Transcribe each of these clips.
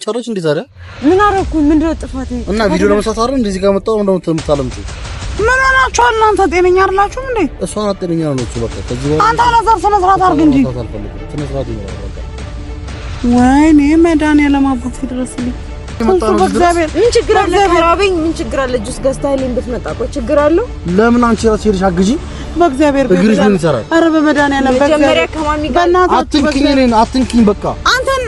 ቸሮች እንዴ ታዲያ ምን አደረኩ? ምንድን ነው ጥፋቴ? እና ቪዲዮ ለመስራት አይደል እንደዚህ ጋር መጣው እንደው የምታለምጪው? ምን ሆናችኋል እናንተ? ጤነኛ አይደላችሁም እንዴ? እሷ ናት ጤነኛ ነው እሱ። በቃ ከዚህ በኋላ አንተ አላዛር ስነ ስርዓት አድርግ እንጂ። ስነ ስርዓት ይኖራል። በቃ ወይኔ መድኃኒዓለም አባት ይድረስልኝ። በእግዚአብሔር ምን ችግር አለ? ከራበኝ ምን ችግር አለ? ጁስ ገዝተህልኝ ብትመጣ ቆይ ችግር አለው? ለምን አንቺ እራስሽ ሄደሽ አግዢ። በእግዚአብሔር እግርሽ ምን ይሰራል? ኧረ በመድኃኒዓለም መጀመሪያ ከማሚ ጋር አትንኪኝ፣ እኔን አትንኪኝ። በቃ አንተን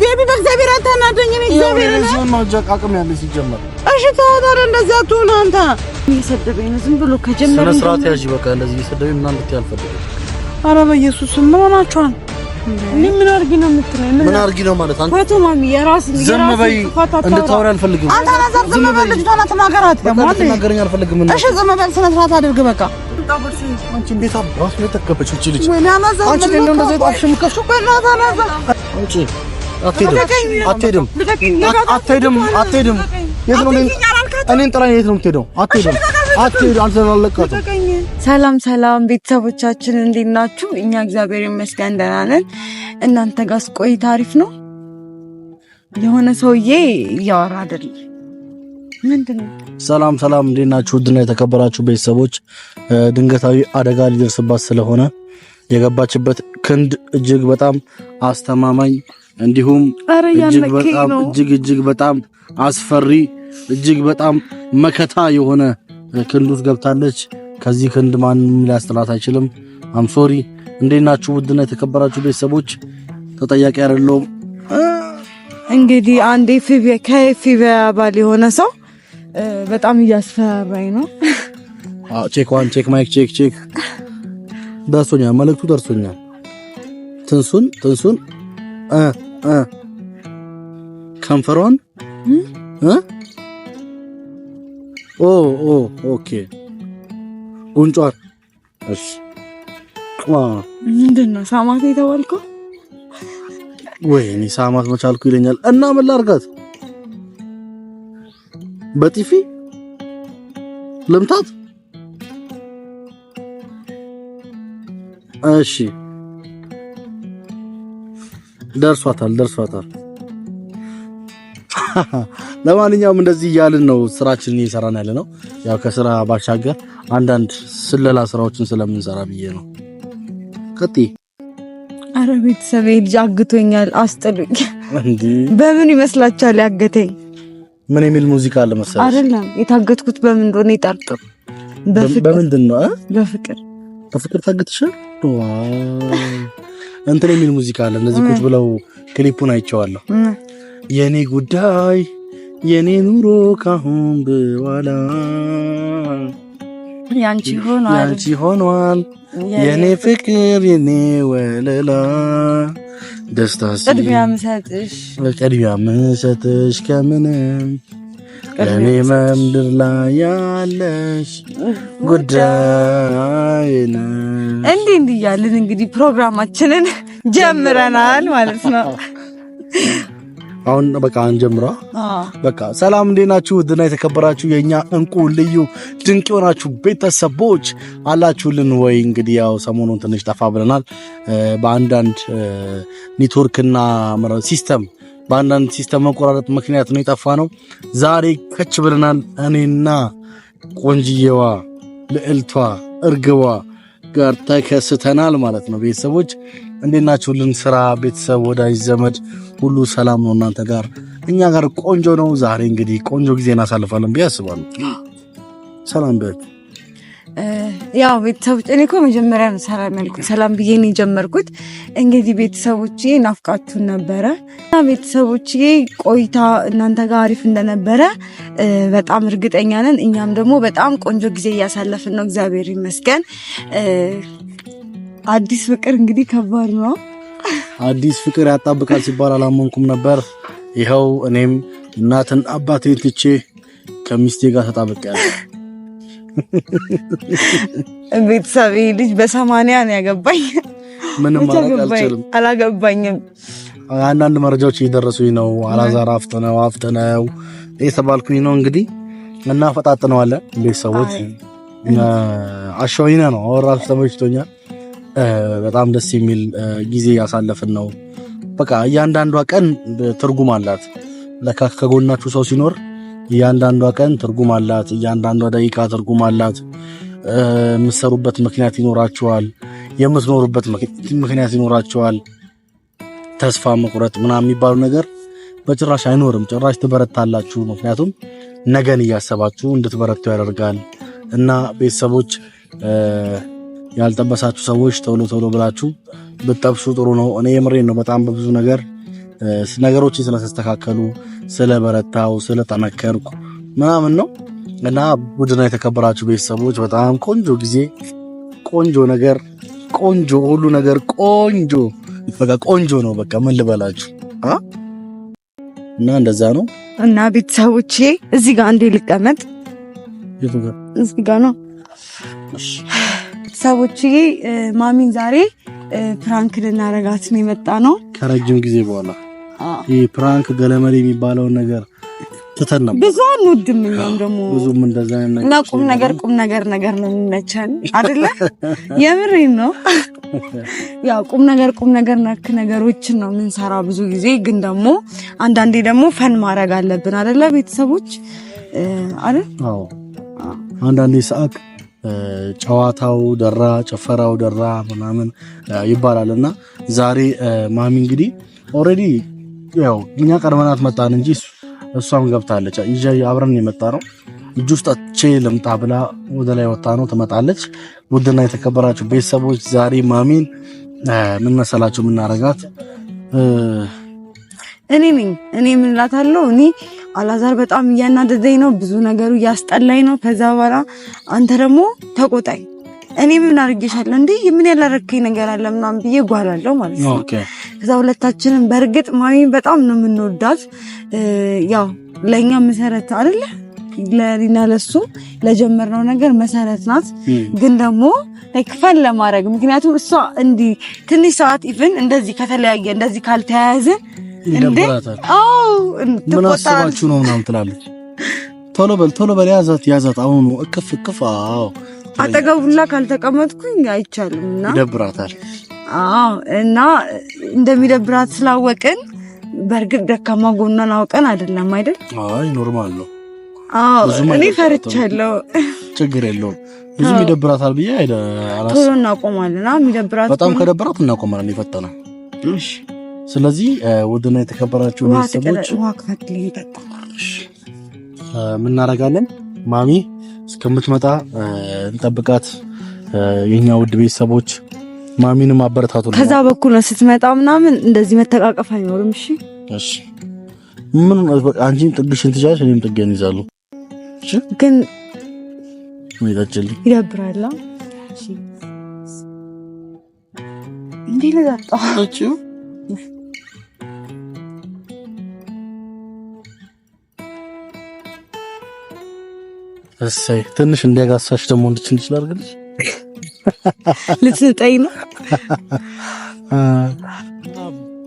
baby በእግዚአብሔር አታናደኝ። እኔ እግዚአብሔር ነው አቅም ያለ ሲጀመር። እሺ ተው ታዲያ እንደዚህ አትሁን አንተ። እየሰደበኝ ነው ዝም ብሎ ከጀመረ ስነ ስርዓት ያዢ። በቃ እንደዚህ እየሰደበኝ ምናምን እንድትይ አልፈልግም። ኧረ በኢየሱስ ምን ሆናችኋል? እኔ ምን አድርጊ ነው የምትለኝ? ምን አድርጊ ነው ማለት አንተ? ወቶ ማሚ የራስን ዝም በይ፣ እንድታወሪ አልፈልግም። አንተ አላዛር ዝም በል፣ ልጅቷን አትናገራት። እንድትናገረኝ አልፈልግም። እሺ ዝም በል፣ ስነ ስርዓት አድርግ በቃ። አንቺ እንዴት አባሽ ነው የተከበችው እቺ ልጅ? ወይኔ አላዛር፣ አንቺ እንዴት ነው እንደዚህ አፍሽን የምትከፍቺው? በእናትህ አላዛር፣ አንቺ አትሄድም፣ አትሄድም፣ አትሄድም፣ አትሄድም። የት ነው እኔን ጥላኝ የት ነው የምትሄደው? አትሄድም፣ አትሄድም። አልተላለቃትም። ሰላም ሰላም ቤተሰቦቻችን እንዴት ናችሁ? እኛ እግዚአብሔር ይመስገን ደህና ነን። እናንተ ጋርስ ቆይታ አሪፍ ነው? የሆነ ሰውዬ እያወራ አይደለም። ምንድን ነው? ሰላም ሰላም፣ እንዴት ናችሁ? ውድና የተከበራችሁ ቤተሰቦች፣ ድንገታዊ አደጋ ሊደርስባት ስለሆነ የገባችበት ክንድ እጅግ በጣም አስተማማኝ እንዲሁም እጅግ በጣም እጅግ እጅግ በጣም አስፈሪ እጅግ በጣም መከታ የሆነ ክንድ ውስጥ ገብታለች። ከዚህ ክንድ ማንም ሊያስጥላት አይችልም። I'm sorry። እንዴት ናችሁ? ውድና የተከበራችሁ ቤተሰቦች፣ ተጠያቂ አይደለሁም። እንግዲህ አንድ ከኤፍቢአይ አባል የሆነ ሰው በጣም እያስፈራራኝ ነው። Check one check mic check check። ደርሶኛል፣ መልእክቱ ደርሶኛል። ትንሱን ትንሱን እ እ ከንፈሯን እ ኦ ኦ okay ጉንጯን። እሺ ምንድን ነው ሳማት የተባልከው? ወይኔ ሳማት መቻልኩ ይለኛል። እና ምን ላድርጋት? በጥፊ ልምታት? እሺ ደርሷታል፣ ደርሷታል። ለማንኛውም እንደዚህ እያልን ነው ስራችንን እየሰራን ያለ ነው። ያው ከስራ ባሻገር አንዳንድ ስለላ ስራዎችን ስለምንሰራ ብዬ ነው። ቀጥይ። አረ ቤተሰቤ ልጅ አግቶኛል፣ አስጥሉኝ። በምን ይመስላችኋል ያገተኝ? ምን የሚል ሙዚቃ አለ መሰለሽ? አይደለም የታገትኩት በምን እንደሆነ ይጠርጥሩ። በፍቅር። በምንድን ነው? በፍቅር። በፍቅር ታግተሻል? እንትን የሚል ሙዚቃ አለ። እነዚህ ቁጭ ብለው ክሊፑን አይቼዋለሁ። የኔ ጉዳይ የኔ ኑሮ ካሁን በኋላ ያንቺ ሆኗል፣ ያንቺ ሆኗል፣ የኔ ፍቅር የኔ ወለላ ደስታ ቅድሚያ ምሰጥሽ ቅድሚያ ምሰጥሽ ከምንም ለኔ በምድር ላይ ያለሽ ጉዳይ ነው። እንዲህ እንዲህ እያልን እንግዲህ ፕሮግራማችንን ጀምረናል ማለት ነው። አሁን በቃ እንጀምራ። በቃ ሰላም፣ እንዴት ናችሁ? ውድና የተከበራችሁ የኛ እንቁ ልዩ ድንቅ የሆናችሁ ቤተሰቦች አላችሁልን ወይ? እንግዲህ ያው ሰሞኑን ትንሽ ጠፋ ብለናል። በአንዳንድ ኔትወርክና system በአንዳንድ system መቆራረጥ ምክንያት ነው የጠፋ ነው። ዛሬ ከች ብለናል። እኔና ቆንጅየዋ ልዕልቷ እርግቧ ጋር ተከስተናል ማለት ነው። ቤተሰቦች እንዴት ናችሁልን? ስራ፣ ቤተሰብ፣ ወዳጅ ዘመድ ሁሉ ሰላም ነው እናንተ ጋር? እኛ ጋር ቆንጆ ነው። ዛሬ እንግዲህ ቆንጆ ጊዜ እናሳልፋለን ብዬ አስባለሁ። ሰላም በያችሁ። ያው ቤተሰቦች እኔ እኮ መጀመሪያ ነው ሰላም ያልኩት፣ ሰላም ብዬ ነው የጀመርኩት። እንግዲህ ቤተሰቦቼ ናፍቃችሁን ነበረ እና ቤተሰቦቼ ቆይታ እናንተ ጋር አሪፍ እንደነበረ በጣም እርግጠኛ ነን። እኛም ደግሞ በጣም ቆንጆ ጊዜ እያሳለፍን ነው፣ እግዚአብሔር ይመስገን። አዲስ ፍቅር እንግዲህ ከባድ ነው። አዲስ ፍቅር ያጣብቃል ሲባል አላመንኩም ነበር። ይኸው እኔም እናትን አባቴን ትቼ ከሚስቴ ጋር ተጣብቄያለሁ። ቤተሰብ ልጅ በ80 ነው ያገባኝ። ምንም ማድረግ አልችልም። አላገባኝም። አንዳንድ መረጃዎች እየደረሱኝ ነው። አላዛር አፍጥነው አፍጥነው እየተባልኩኝ ነው። እንግዲህ እናፈጣጥነዋለን። ቤተሰቦች አሸወይና ነው አሁን ራሱ ተመችቶኛል። በጣም ደስ የሚል ጊዜ ያሳለፍን ነው። በቃ እያንዳንዷ ቀን ትርጉም አላት። ለካ ከጎናችሁ ሰው ሲኖር እያንዳንዷ ቀን ትርጉም አላት። እያንዳንዷ ደቂቃ ትርጉም አላት። የምትሰሩበት ምክንያት ይኖራችኋል። የምትኖሩበት ምክንያት ይኖራችኋል። ተስፋ መቁረጥ ምናምን የሚባሉ ነገር በጭራሽ አይኖርም። ጭራሽ ትበረታላችሁ። ምክንያቱም ነገን እያሰባችሁ እንድትበረቱ ያደርጋል። እና ቤተሰቦች ያልጠበሳችሁ ሰዎች ቶሎ ቶሎ ብላችሁ ብትጠብሱ ጥሩ ነው። እኔ የምሬን ነው። በጣም በብዙ ነገር ነገሮችን ስለተስተካከሉ ስለበረታው ስለጠነከርኩ ምናምን ነው። እና ውድና የተከበራችሁ ቤተሰቦች በጣም ቆንጆ ጊዜ፣ ቆንጆ ነገር፣ ቆንጆ ሁሉ ነገር ቆንጆ፣ በቃ ቆንጆ ነው። በቃ ምን ልበላችሁ እና እንደዛ ነው። እና ቤተሰቦቼ እዚህ ጋር አንዴ ልቀመጥ። የቱ ጋር? እዚህ ጋር ነው። ሰዎችዬ ማሚን ዛሬ prank ልናረጋት ነው የመጣ ነው ከረጅም ጊዜ በኋላ። ይህ prank ገለመሌ የሚባለውን ነገር ትተን ነበር። ብዙ አንወድም። እኛም ደግሞ ብዙም እንደዛ አይነት እና ቁም ነገር ቁም ነገር ነገር ነው የሚመቸን አይደለ? የምሬን ነው። ያው ቁም ነገር ቁም ነገር ነክ ነገሮችን ነው የምንሰራ ብዙ ጊዜ። ግን ደግሞ አንዳንዴ ደግሞ fun ማድረግ አለብን አይደለ? ቤተሰቦች አይደል? አዎ፣ አንዳንዴ ሳቅ ጨዋታው ደራ፣ ጭፈራው ደራ ምናምን ይባላል። እና ዛሬ ማሚ እንግዲህ already ያው እኛ ቀድመናት መጣን እንጂ እሷም ገብታለች። ይዤ አብረን የመጣ ነው። ጁስ ጠጥቼ ልምጣ ብላ ወደ ላይ ወጣ ነው ትመጣለች። ውድና የተከበራችሁ ቤተሰቦች ዛሬ ማሚን ምን መሰላችሁ የምናረጋት? እኔ ነኝ። እኔ ምን እላታለሁ? እኔ አላዛር በጣም እያናደደኝ ነው፣ ብዙ ነገሩ እያስጠላኝ ነው። ከዛ በኋላ አንተ ደግሞ ተቆጣኝ። እኔ ምን አድርጌሻለሁ እንዴ? ምን ያላረከኝ ነገር አለ ምናምን ብዬ ጓላለሁ ማለት ነው። ከዛ ሁለታችንም በእርግጥ ማሚን በጣም ነው የምንወዳት። ያው ለእኛ መሰረት አይደለ? ለኔና ለሱ ለጀመርነው ነገር መሰረት ናት። ግን ደግሞ like fun ለማድረግ ምክንያቱም እሷ እንዲህ ትንሽ ሰዓት even እንደዚህ ከተለያየ እንደዚህ ካልተያያዝን ይደብራታል። አዎ ምን አስባችሁ ነው ምናምን ትላለች። ቶሎ በል ቶሎ በል ያዛት ያዛት፣ አሁኑ እቅፍ እቅፍ። አዎ አጠገቡላ ካልተቀመጥኩኝ አይቻልም እና ይደብራታል። አዎ እና እንደሚደብራት ስላወቅን በእርግጥ ደካማ ጎኗን አውቀን አይደለም አይደል? አይ normal ነው። አዎ እኔ ፈርቻለሁ። ችግር የለውም። ብዙም ይደብራታል ብዬ ቶሎ እናቆማለን። አዎ የሚደብራት በጣም ከደብራት እናቆማለን የፈጠነ። እሺ ስለዚህ ውድና የተከበራችሁ ቤተሰቦች ምን እናደርጋለን? ማሚ እስከምትመጣ እንጠብቃት። የኛ ውድ ቤተሰቦች ማሚንም አበረታቱ። ከዛ በኩል ነው ስትመጣ ምናምን እንደዚህ መተቃቀፍ አይኖርም። እሺ እሺ። ምን አንቺም ጥግሽን ትይዣለሽ፣ እኔም ጥጌን ይዛለሁ። እሺ ግን ምን ይጠጭልኝ ይደብራል። እሺ እንዴ ልጠጣ እሺ እሰይ ትንሽ እንዲያጋሳሽ ደግሞ እንድች ላድርግልሽ። ልትንጠኝ ነው።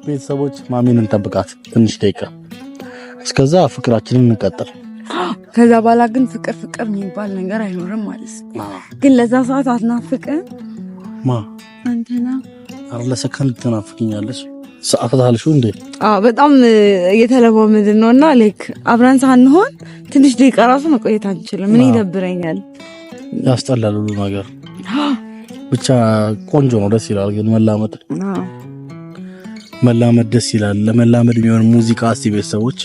ቤተሰቦች ማሚን እንጠብቃት ትንሽ ደቂቃ፣ እስከዛ ፍቅራችንን እንቀጥል። ከዛ በኋላ ግን ፍቅር ፍቅር የሚባል ነገር አይኖርም ማለት ነው። ግን ለዛ ሰዓት አትናፍቅም? ማ አንተና ኧረ ለሰከንድ ትናፍቅኛለች። ሰዓት ታልሹ እንዴ? አዎ በጣም እየተለማመድን ነው እና like አብረን ሳንሆን ትንሽ ደቂቃ ራሱ መቆየት አንችልም። ምን ይደብረኛል፣ ያስጠላል ሁሉ ነገር። ብቻ ቆንጆ ነው፣ ደስ ይላል። ግን መላመድ መላመድ ደስ ይላል። ለመላመድ የሚሆን ሙዚቃ እስቲ ቤተሰቦች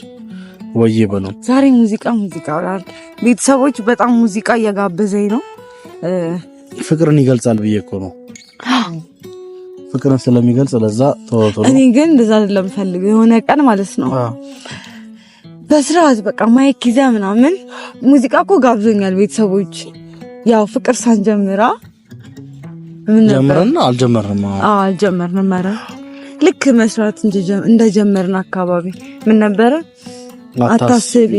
ወይ በሉ። ዛሬ ሙዚቃ ሙዚቃ ቤተሰቦች በጣም ሙዚቃ እየጋበዘኝ ነው። ፍቅርን ይገልጻል ብዬ እኮ ነው። ፍቅርን ስለሚገልጽ ለዛ ቶሎ ቶሎ። እኔ ግን እንደዛ አይደለም ፈልገው የሆነ ቀን ማለት ነው በስርዓት በቃ mic ይዘህ ምናምን ሙዚቃ እኮ ጋብዞኛል ቤተሰቦች። ያው ፍቅር ሳንጀምራ ምን ጀምረን አልጀመርንም። አዎ አልጀመርንም። ኧረ ልክ መስራት እንደጀመርን አካባቢ ምን ነበረ አታስቢ።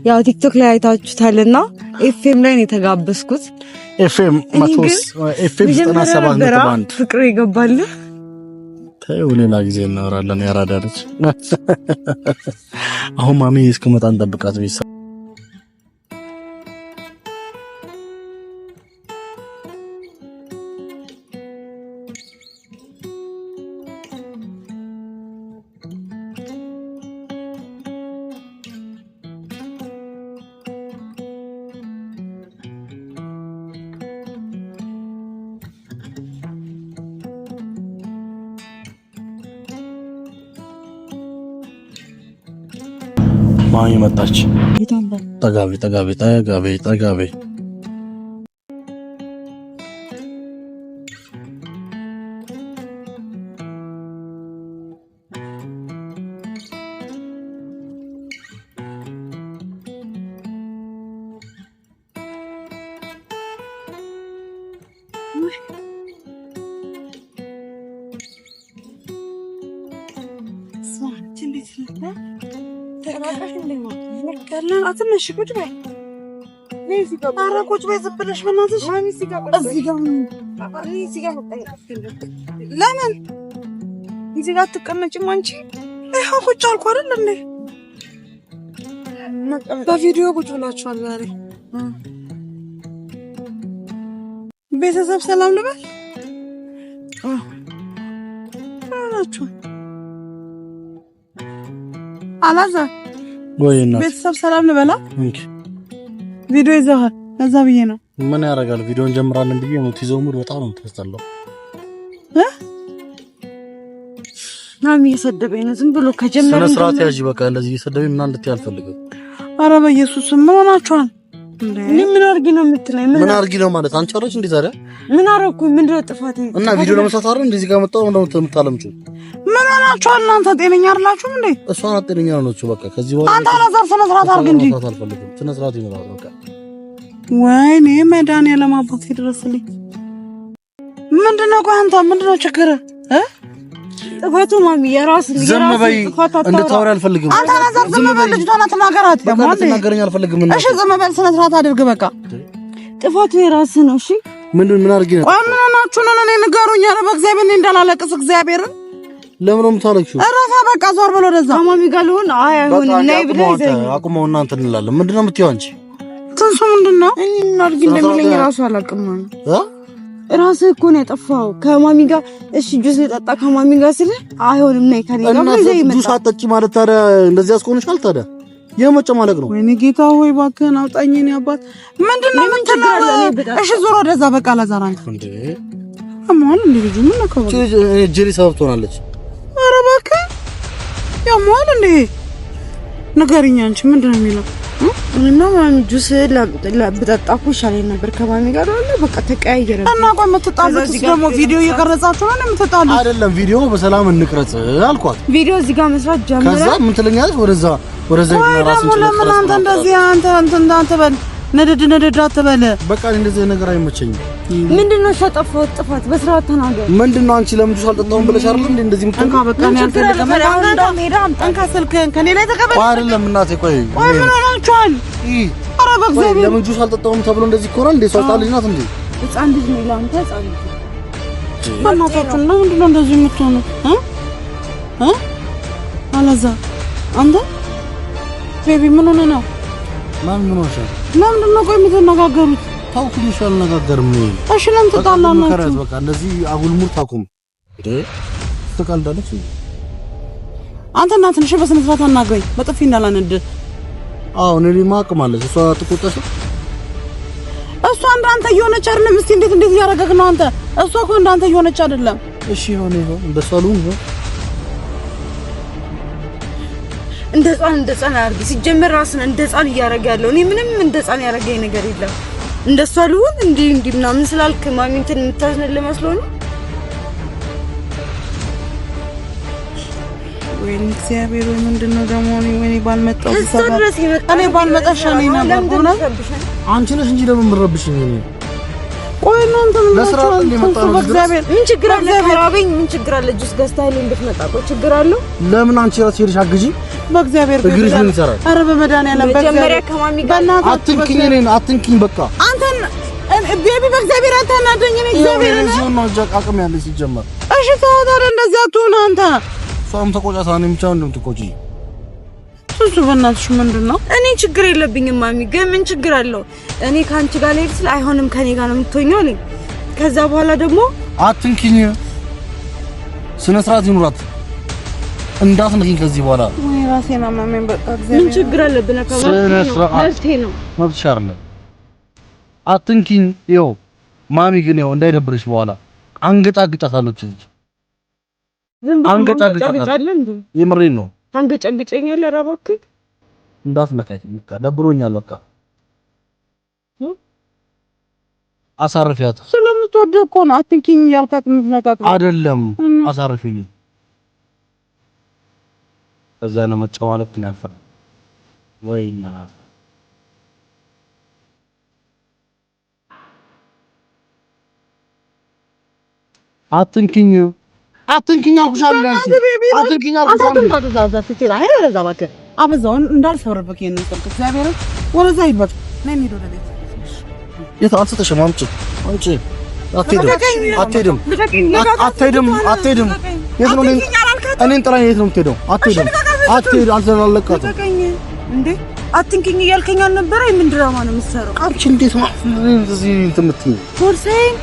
ያው ቲክቶክ ላይ አይታችሁታልና ኤፍኤም ላይ ነው የተጋበዝኩት። ኤፍኤም ኤፍኤም 97.1 ፍቅር ይገባል። ተይው ሌላ ጊዜ እናወራለን። ያራዳ ልጅ አሁን ማሚ እስክመጣ እንጠብቃት። ቤተሰብ ማሚ መጣች። ጠጋቤ ጠጋቤ ጠጋቤ ጠጋቤ ትንሽ ቁጭ በይ። ኧረ ቁጭ በይ ዝም ብለሽ በእናትሽ። እዚህ ጋር ለምን እዚህ ጋር አትቀመጭም አንቺ? ይኸው ቁጭ አልኩ አይደል እንዴ? በቪዲዮ ቁጭ ብላችኋል ዛሬ። ቤተሰብ ሰላም ልበል ናችሁ? አላዛር ቤተሰብ ሰላም ልበላ። ቪዲዮ ይዘሃል? እዛ ብዬ ነው። ምን ያደርጋል ቪዲዮ እንጀምራለን ብዬ ነው። ትይዘው mood በጣም ነው የምታስጠላው። ማሚ እየሰደበኝ ነው ዝም ብሎ ከጀመረ። ስነ ስርዓት ያዥ በቃ። እንደዚህ እየሰደበኝ ምናምን እንድትይ አልፈልግም። ኧረ በኢየሱስ ምን ሆናችኋል? እኔ ምን አድርጊ ነው የምትለኝ? ምን አድርጊ ነው ማለት አንቺ አረች እንዴ? ታዲያ ምን አደረኩኝ? ምንድን ነው ጥፋቴ? እና ቪዲዮ ለመስራት አይደል እንደዚህ ጋር መጣሁ ነው የምታለምጪው? ምን ሆናችኋል እናንተ? ጤነኛ አይደላችሁም እንዴ? እሷ ናት ጤነኛ ነው። በቃ ከዚህ በኋላ አንተ አላዛር ስነ ስርዓት አድርግ እንጂ። አልፈልግም። ስነ ስርዓት ይኖራል በቃ። ወይኔ መድኃኒዓለም አባቴ ድረስልኝ። ምንድነው? ቆይ አንተ ምንድነው ችግርህ? ጥፋቱ ማሚ የራስ ዝም በይ። እንድታወሪ አልፈልግም። አንተ አላዛር ዝም በል። ልጅቷን አትናገራት። በቃ እንድትናገረኝ አልፈልግም። እሺ ዝም በል፣ ስነ ስርዓት አድርግ። በቃ ጥፋቱ የራስ ነው። እሺ ምን ምን አድርጊ ነው? ቆይ ምን ሆናችሁ ነው? እኔ ንገሩኝ። ኧረ በእግዚአብሔር እኔ እንዳላለቅስ እግዚአብሔርን። ለምን ነው የምታለቅሺው? እረፋ በቃ ዞር በል ወደዛ። ከማሚ ጋር ልሆን አይ አይሆንም። ነይ ብለህ ይዘኝ አቁመው እና እንትን እንላለን። ምንድን ነው የምትይው አንቺ? ትንሱ ምንድን ነው? እኔ ምን አድርጊ እንደሚለኝ እራሱ አላውቅም። ማሚ ራስህ እኮ ነው ያጠፋኸው። ከማሚ ጋር እሺ ጁስ ልጠጣ ከማሚ ጋር ስልህ አይሆንም ነይ ከኔ ጋር ብለህ ይዘኸኝ መጣህ። ጁስ አጠጪ ማለት ታዲያ እንደዚህ ያስቆንሻል? ታዲያ የመጨማለቅ ነው። ወይኔ ጌታ ሆይ እባክህን አውጣኝ። የእኔ አባት ምንድን ነው የምትለው? እሺ ዞር ወደዛ በቃ። አላዛር አንተ እንዴ አማን እንዴ ልጁ ምን ነው ጅሪ ሰበብ ትሆናለች። ኧረ እባክህ ያማል እንዴ ንገሪኝ አንቺ ምንድን ነው የሚለው? እኔማ ማሚ ጁስ ብጠጣ እኮ ይሻለኝ ነበር ከማሚ ጋር አለ በቃ ተቀያየረ። እና ቆይ የምትጣሉት ደግሞ ቪዲዮ እየቀረጻችሁ ነው የምትጣሉት? አይደለም ቪዲዮ በሰላም እንቅረጽ አልኳት። ቪዲዮ እዚህ ጋር መስራት ጀምረ ከዛ ምን ትለኛለች? ወደዛ ወደዛ ራስን ለምን አንተ እንደዚህ አንተ አንተ አንተ በል ነደድ ነደድ አትበል። በቃ እንደዚህ ነገር አይመቸኝም። ምንድነው ያጠፋሁት ጥፋት? በስርዓት ተናገር። ምንድነው አንቺ ለምን ጁስ አልጠጣሁም ብለሽ አይደል እንዴ እንደዚህ የምትሆን? እንካ በቃ ነው ያልፈልግም። እንካ ስልክህን ከኔ ላይ ተቀበል። አይደለም እናቴ፣ ቆይ ቆይ ምን ሆናችኋል? ኧረ በእግዚአብሔር ለምን ጁስ አልጠጣሁም ተብሎ እንደዚህ ይኮራል እንዴ? እሷ ህፃን ልጅ ናት እንዴ? ህፃን ልጅ ነው ለአንተ ህፃን ልጅ። በእናታችሁ ለምንድነው እንደዚህ የምትሆኑት? እ አላዛር አንተ ቤቢ ምን ሆነህ ነው? ማን ምን ሆነሽ? ለምንድን ነው ቆይ የምትነጋገሩት? ታውኩኝ እሺ፣ አልነጋገርም። እሺ ለምን ትጣላላችሁ? በቃ እንደዚህ አጉል mood ታቁም። እንዴ ትቀልዳለች። አንተ እናትህን እሺ በስነ ስርዓት አናግረኝ፣ በጥፊ እንዳላነድ። አዎ እኔ ማ አቅም አለች እሷ ትቆጣሽ። እሷ እንዳንተ እየሆነች አይደለም። እስቲ እንዴት እንዴት እያደረገህ ነው አንተ? እሷ እኮ እንዳንተ እየሆነች አይደለም። እሺ ይሁን ይሁን፣ እንደሷ ልሁን ይሁን። እንደ ህፃን እንደ ህፃን አድርጊ። ሲጀመር ራስን እንደ ህፃን እያደረገ ያለው እኔ ምንም እንደ ህፃን ያደረገኝ ነገር የለም። እንደሷ ልሁን እንዲህ እንዲህ ምናምን ስላልክ ማሚ እንትን የምታዝንልህ መስሎ ነው። ወይኔ እግዚአብሔር ወይ ምንድን ነው ደግሞ? እኔ ባልመጣሁ እዛ ድረስ የመጣ እኔ ባልመጣ ይሻለኝ ነበር። እውነት አንቺ ነሽ እንጂ ለምን የምትረብሽኝ? እኔ ቆይ እናንተ ምን ለስራ እንደ መጣ ነው በእግዚአብሔር ምን ችግር አለ? ከራበኝ ምን ችግር አለ? ጁስ ገዝተህልኝ ብትመጣ ቆይ ችግር አለው? ለምን አንቺ ራስሽ ሄደሽ አግዢ። በእግዚአብሔር እግርሽ ምን ይሰራል? ኧረ በመድኃኒዓለም መጀመሪያ ከማሚ ጋር አትንኪኝ፣ እኔን አትንኪኝ። በቃ አንተን ቤቢ በእግዚአብሔር አንተ አናደኝ። እኔ እግዚአብሔር እዚሁ ነው አቅም ያለሽ ሲጀመር። እሺ ተው ታዲያ እንደዚህ አትሁን አንተ። እሷም ተቆጫታ፣ እኔም ብቻ እንደምትቆጪ እሱ በእናትሽ ምንድን ነው? እኔ ችግር የለብኝም ማሚ፣ ግን ምን ችግር አለው? እኔ ከአንቺ ጋር ልሄድ ስል አይሆንም ከኔ ጋር ነው የምትሆኚው አለኝ። ከዛ በኋላ ደግሞ አትንኪኝ፣ ስነ ስርዓት ይኑራት፣ እንዳትነኪኝ ከዚህ በኋላ። ወይ ራሴን አመመኝ። በቃ እግዚአብሔር ምን ችግር አለብን? ስነ ስርዓት መብቴ ነው። መብትሽ አይደለም። አትንኪኝ። ይኸው ማሚ ግን ይኸው እንዳይደብርሽ በኋላ አንገጫግጫታለሁ። እቺ ዝም ብሎ አንገጫግጫታለሁ። የምሬን ነው። ታንገጫግጨኛለህ? ኧረ እባክህ እንዳትነካኝ። በቃ ደብሮኛል። በቃ አሳርፊያት። ስለምትወደው እኮ ነው አትንኪኝ ያልካት የምትነካት አይደለም። አሳርፊኝ። ከዛ ነው መጫወት ነበር ወይ አትንኪኝ አትንኪኝ አልኩሽ አይደል? አትንኪኝ አልኩሽ አይደል? አበዛውን እንዳልሰብርብህ ይሄንን ስልክ እግዚአብሔርን ወደዛ ሂድ። በቃ ነይ እንሂድ ወደ ቤት። የት አልሰጥሽም። አምጪ አምጪ። አትሄድም አትሄድም አትሄድም አትሄድም። የት ነው እኔን ጥላኝ የት ነው የምትሄደው? አትሄድም አትሄድም። አልተላለቃትም እንዴ አትንኪኝ እያልከኝ አልነበረ? የምን ድራማ ነው የምትሰራው? አንቺ እንዴት ነው እንደዚህ እንትን የምትይኝ? ቦርሳዬን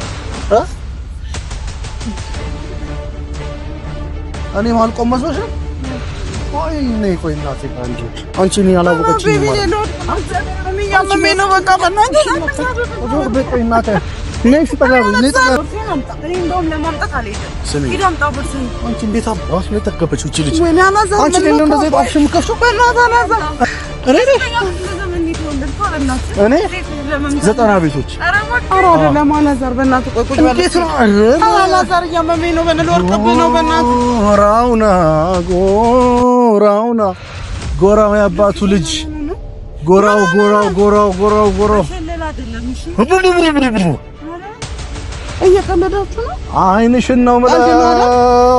እኔ ማልቆም መስሎሽ? ቆይ ነይ፣ ቆይ እናቴ፣ አንቺ አንቺ እኔን አላወቀችኝም ማለት ነው። ቆይ እናቴ ነይ እስኪ ጠጋ በይ፣ ነይ ጠጋ ስሚ፣ አንቺ እንዴት አባሽ ነው የተከበችው እቺ ልጅ? አንቺ እንዴት ነው እንደዚህ አፍሽን የምትከፍቺው? እኔ 90 ቤቶች ኧረ አይደለም አላዛር፣ በእናትህ ቆይ ቁጭ በል። እንዴት ነው? አላዛር እያመመኝ ነው፣ በእናትህ ልወድቅብህ ነው። በእናትህ ጎራውና ጎራውና ጎራው የአባቱ ልጅ ጎራው ጎራው ጎራው ጎራው ጎራው እየቀለዳችሁ ነው። አይንሽን ነው የምለው፣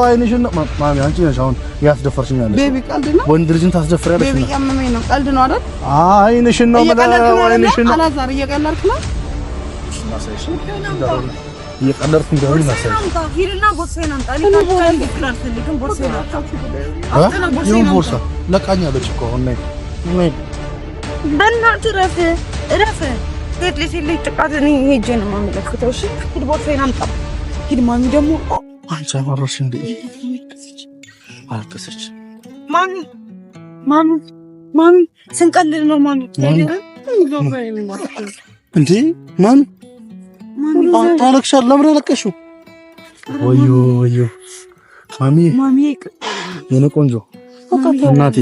አይንሽን ነው ማሚ። አንቺ ነሽ አሁን እያስደፈርሽኝ ያለሽ። baby ቀልድ ነው። ወንድ ልጅን ታስደፍሪያለሽ። baby እያመመኝ ነው። ቀልድ ነው አይደል? አይንሽን ነው የምለው፣ አይንሽን ነው። አላዛር እየቀለድክ ነው። እየቀለድኩ እንደሆነ ይመስላል። ይሁን ቦርሳ ለቃኛለች እኮ አሁን ነይ ነይ፣ በእናትህ እረፍ እረፍ። ሴት ልጅ ጥቃት እኔ ሄጄ ነው የማመለክተው። እሺ ሂድ፣ ቦርሳዬን አምጣ። ሂድ። ማሚ ደግሞ አንቺ አማራሽ እንዴ? አለቀሰች። ማሚ ማሚ ማሚ ስንቀልድ ነው ማሚ እንዴ ማሚ ታለቅሻለሽ? ለምን አለቀሽው? ወዮ ወዮ ማሚ ማሚ የኔ ቆንጆ እናቴ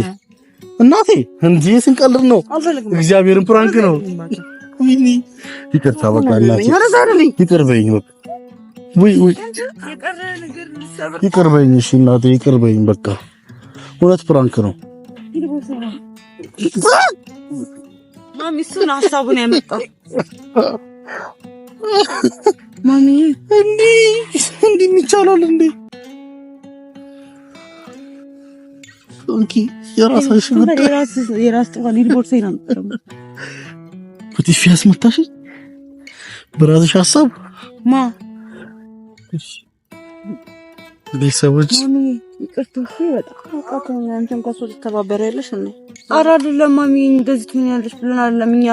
እናቴ እንዴ ስንቀልድ ነው። እግዚአብሔርን prank ነው። ይቅርታ በቃ እናቴ ይቅር በይኝ። በቃ ውይ ውይ ይቅር በይኝ። እሺ እናቴ ይቅር በይኝ። በቃ እውነት prank ነው። ማሚ እሱን ሀሳቡን ያመጣው ማሚ እንዴ እንዴ ይቻላል እንዴ? እንኪ የራስሽ ጉዳይ የራስ ጥፋት። ሂድ ቦርሳዬን አምጣ። በጥፊ ያስመታሽ በራስሽ ሀሳብ ማ ቤተሰቦች ኧረ አይደለም ማሚ እንደዚህ ትሆኛለሽ ብለን አይደለም፣ እኛ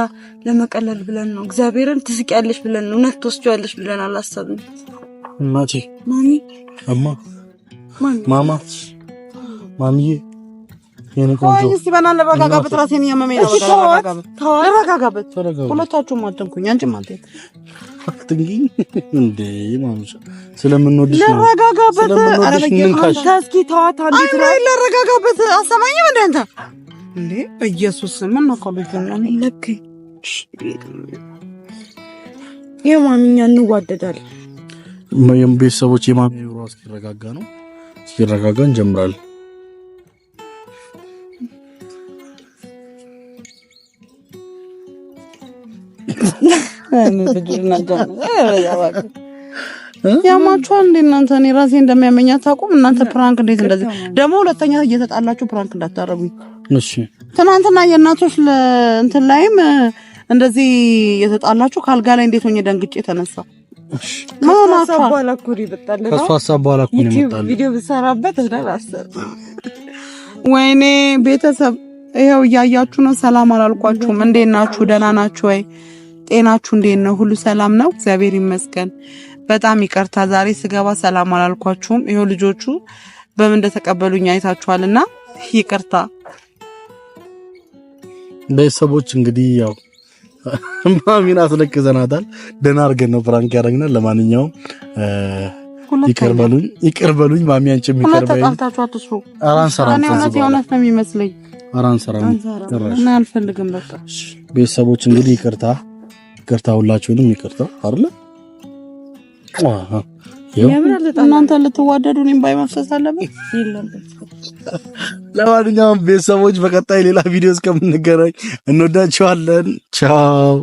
ለመቀለል ብለን ነው። እግዚአብሔርን ትስቂያለሽ ብለን ነው። እውነት ትወስጂዋለሽ ብለን አላሰብንም። እናቴ ማሚ እማ ማማ ማሚዬ የኔ ቆንጆ እስኪ በእናትህ ልረጋጋበት፣ ራሴን እያመመኝ ነው። ልረጋጋበት። ሁለታችሁም አትንኩኝ፣ አንቺም አትንኪኝ እንዴ ማምሻ፣ ስለምንወድሽ ነው። ልረጋጋበት። እስኪ ተዋት አንዴ፣ ልረጋጋበት። አሰማኝም እንደ አንተ እንዴ በኢየሱስ ምን ነው ልክ የማሚኛ እንዋደዳለን። ቤተሰቦች የማሚ ኑሮ እስኪረጋጋ ነው። እስኪረጋጋ እንጀምራለን። ያማችኋል እንዴ እናንተ? እኔ ራሴ እንደሚያመኝ አታውቁም እናንተ። prank እንዴት እንደዚህ ደግሞ ሁለተኛ እየተጣላችሁ prank እንዳታረጉኝ እሺ። ትናንትና የእናቶች እንትን ላይም እንደዚህ እየተጣላችሁ ካልጋ ላይ እንዴት ሆኜ ደንግጬ ተነሳ። ከእሱ ሀሳብ በኋላ እኮ ነው የመጣልህ። ቪዲዮ ብሰራበት ወይኔ ቤተሰብ ይኸው እያያችሁ ነው። ሰላም አላልኳችሁም። እንዴት ናችሁ? ደህና ናችሁ ወይ? ጤናችሁ እንዴት ነው? ሁሉ ሰላም ነው? እግዚአብሔር ይመስገን። በጣም ይቅርታ ዛሬ ስገባ ሰላም አላልኳችሁም። ይኸው ልጆቹ በምን እንደተቀበሉኝ አይታችኋልና ይቅርታ ቤተሰቦች። እንግዲህ ያው ማሚን አስለቅዘናታል። ደህና አድርገን ነው prank ያደረግናል። ለማንኛውም ይቅር በሉኝ፣ ይቅር በሉኝ ማሚ፣ አንቺም ይቅር በይኝ። ተጣልታችሁ አትስሩ። ኧረ አንሰራም። እውነት የእውነት ነው የሚመስለኝ። ኧረ አንሰራም እና አልፈልግም። በቃ ቤተሰቦች እንግዲህ ይቅርታ ይቅርታ፣ ሁላችሁንም ይቅርታ አይደለ? እናንተ ልትዋደዱ እኔም ባይ መፍሰስ አለበት። ለማንኛውም ቤተሰቦች በቀጣይ ሌላ ቪዲዮ እስከምንገናኝ እንወዳችኋለን። ቻው።